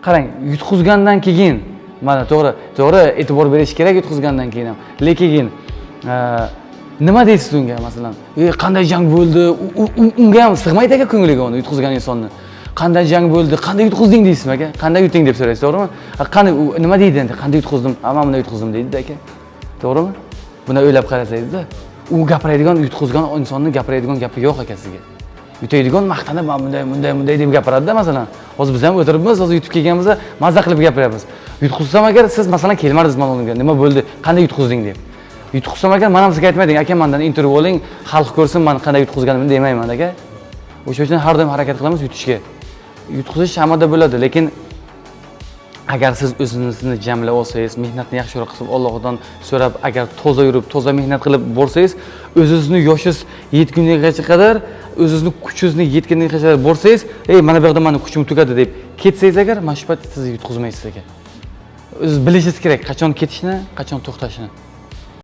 Qarang, yutqizgandan keyin mana to'g'ri, to'g'ri, e'tibor berish kerak yutqizgandan keyin ham, lekin nima deysiz unga, masalan, qanday jang bo'ldi, unga ham sig'maydi aka ko'ngliga uni yutqizgan insonni. Qanday jang bo'ldi, qanday yutqizding deysizmi aka? Qanday yutding deb so'raysiz, to'g'rimi? Qanday, u nima deydi endi? Qanday yutqizdim? Ha, mana bunday yutqizdim deydi aka. To'g'rimi? Buni o'ylab qarasangizda, u gapiradigan, yutqizgan insonni gapiradigan gapi yo'q aka sizga. Yutaydigan maqtanib, mana bunday, bunday, bunday deb gapiradida, masalan. Hozir biz ham o'tiribmiz, hozir yutib kelganmiz, maza qilib gapiryapmiz. Yutqizsam agar siz, masalan, kelmadingiz mana unga, nima bo'ldi, qanday yutqizding deb. Yutqizsam agar man ham sizga aytmaydim, aka, mandan intervyu oling, xalq ko'rsin man qanday yutqizganimni demayman aka. O'sha uchun har doim harakat qilamiz yutishga. Yutqizish hammada bo'ladi, lekin agar siz o'zingizni jamlab olsangiz, mehnatni yaxshiroq qilib, Allohdan so'rab, agar toza yurib, toza mehnat qilib borsangiz, o'zingizni yoshingiz yetgunga qadar, o'zingizni kuchingizni yetgunga qadar borsangiz, ey, mana bu yoqda mani kuchim tugadi deb ketsangiz agar, mana shu paytda siz yutqizmaysiz aka. O'zingiz bilishingiz kerak, qachon ketishni, qachon to'xtashni.